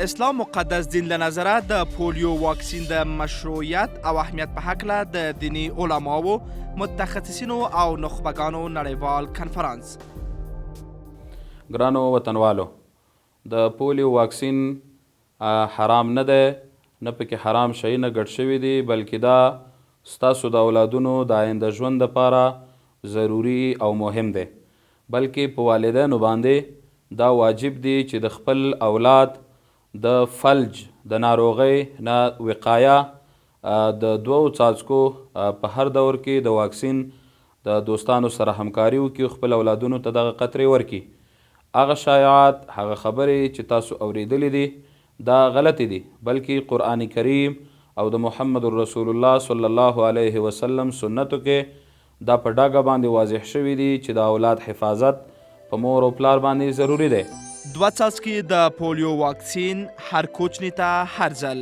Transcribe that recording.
اسلام مقدس دین له نظره د پولیو واکسین د مشروعیت او اهمیت په هکله د دیني علماوو، متخصصینو او نخبګانو نړیوال کنفرانس. ګرانو وطنوالو! د پولیو واکسین حرام نه دی، نه پکې حرام شیونه ګډ شوي دي، بلکې دا ستاسو د اولادونو د آینده ژوند لپاره ضروري او مهم دی. بلکې په والدینو باندې دا واجب دي چې د خپل اولاد د فلج د ناروغۍ نه وقایه د دوو څاڅکو په هر دور کې د واکسین د دوستانو سره همکاري وکړي او خپل اولادونو ته دغه قطرې ورکړي. هغه شایعات، هغه خبرې چې تاسو اورېدلې دي دا غلطې دي، بلکې قرآن کریم او د محمد رسول الله صلی الله علیه وسلم سنتو کې دا په ډاګه باندې واضح شوي دي چې د اولاد حفاظت په مور او پلار باندې ضروري دی. دوه څاڅکي د پولیو واکسین هر کوچني ته هر ځل.